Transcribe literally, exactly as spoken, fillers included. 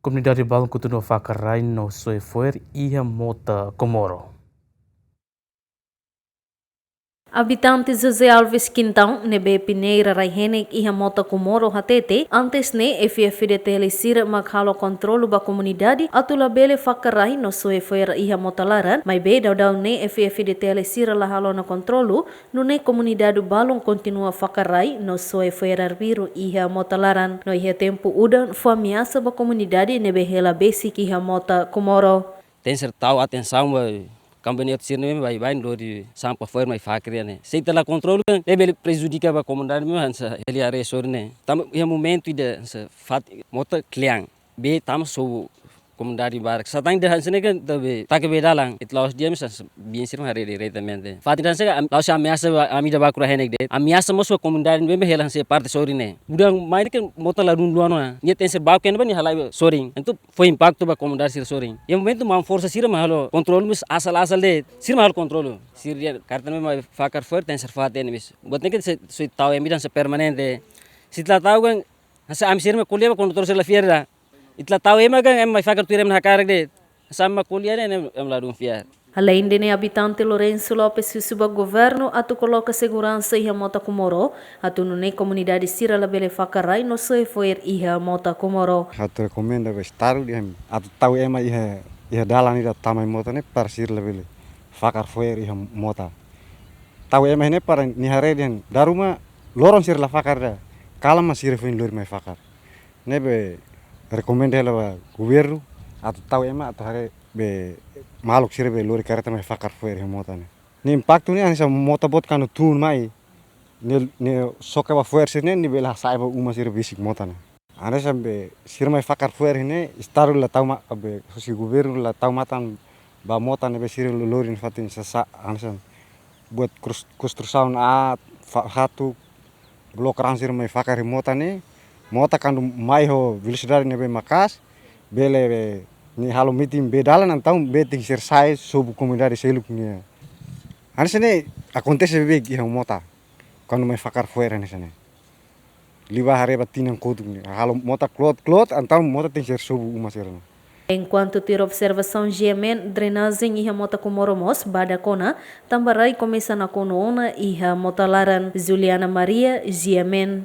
Komunidade balun kontinua fakar rai no soe fo'er iha mota Comoro. Abitante José Alves Quintão, ne'ebé pineira rai-henek iha mota Comoro hatete, antes ne'e F-FDTL sira mak halo kontrolu ba komunidade atu labele fakar rai no soe fo'er iha mota laran, maibé daudaun ne'e F-FDTL sira la halo ona kontrolu, nune'e komunidade balun kontinua fakar rai no soe fo'er arbiru iha mota laran. No iha tempu udan fó ameasa ba komunidade ne'ebé hela besik iha mota Comoro. Tenke ser tau atensaun ba kampanha sira ne'e, baibain lori sampah fo'er mai fakar iha ne'e. Se ita la kontrolu, ne'e bele prejudika ba komunidade ne'e, hanesan hela haree sorin ne'e. Tanba iha momentu ida hanesan fatin mota kle'an, bee tama sobu komunidade barak. Sá tan ida hanesan ne'e kan, ita bee taka bee dalan, ita la'ós di'ak, hanesan biin sira haree diretamente. Fatin ida hanesan ne'e, am-, la'ós ameasa ba ami ida baku rai-henek de'it. Ameasa mós ba komunidade ne'ebé hela hanesan parte sorin ne'e. Udan mai ne'e kan mota ladún luan ona. Nia tenke ser baku iha ne'ebá nia halai sorin. Entaun fó impaktu ba komunidade sira sorin. Iha momentu maun-forsa sira mak halo kontrolu, mas asal-asal de'it. Sira mak halo kontrolu. Sira dehan kareta ne'ebé mai fakar fo'er tenke ser fatin ne'e, mas buat ne'e kan se, se tau ema ida hanesan permanente. Se ita la tau kan, hanesan ami sira mak ko'alia ba kondutór sira la fiar ida. Ita la tau ema kan, ema mai fakar tuir ema nia hakarak de'it. Hanesan ema ko'alia ne'e, ema, ema ladún fiar. Aleinde ne'e, abitante Lourenço Lopes husu ba governu atu koloka seguransa iha mota Comoro, atu nune'e komunidade sira labele fakar rai no soe fo'er iha mota Comoro. Atu rekomenda ba Estadu dehan atu tau ema iha, iha dalan ida tama iha mota ne'e para sira labele fakar fo'er iha mota. Tau ema iha ne'e para nia haree dehan dala ruma loron sira la fakar ida, kalan mak sira foin lori mai fakar. Ne'ebé rekomenda hela ba governu atu tau ema atu haree be maluk sira be lori kareta mai fakar fo'er iha mota ne'e. Nia impaktu ne'e hanesan mota boot kuandu tun mai, nia, nia soke ba fo'er sira ne'e, nia bele hasa'e ba uma sira besik mota ne'e. Hanesan be sira mai fakar fo'er ne'e, Estadu la tau ma-, be husi governu la tau matan ba mota ne'ebé sira lo-, lori ne'e fatin sasá, hanesan buat krus-, konstrusaun A, fa-, hatuk, blok raan sira mai fakar iha mota ne'e. Mota kuandu mai ho velosidade ne'ebé maka'as, bele be nia halo metin bee dalan, entaun bee tenke ser sa'e sobu komunidade seluk nian. Hanesan ne'e akontese beibeik iha mota kuandu mai fakar fo'er hanesan ne'e. Liu ba haree ba tinan kotuk ne'e. Halo mota klot-klot, entaun mota tenke ser sobu uma sira ne'e. Enkuantu tuir observasaun GMN, drenajen iha mota Comoro mós badak ona, tanba rai komesa nakonu ona iha mota laran. Juliana Maria, GMN.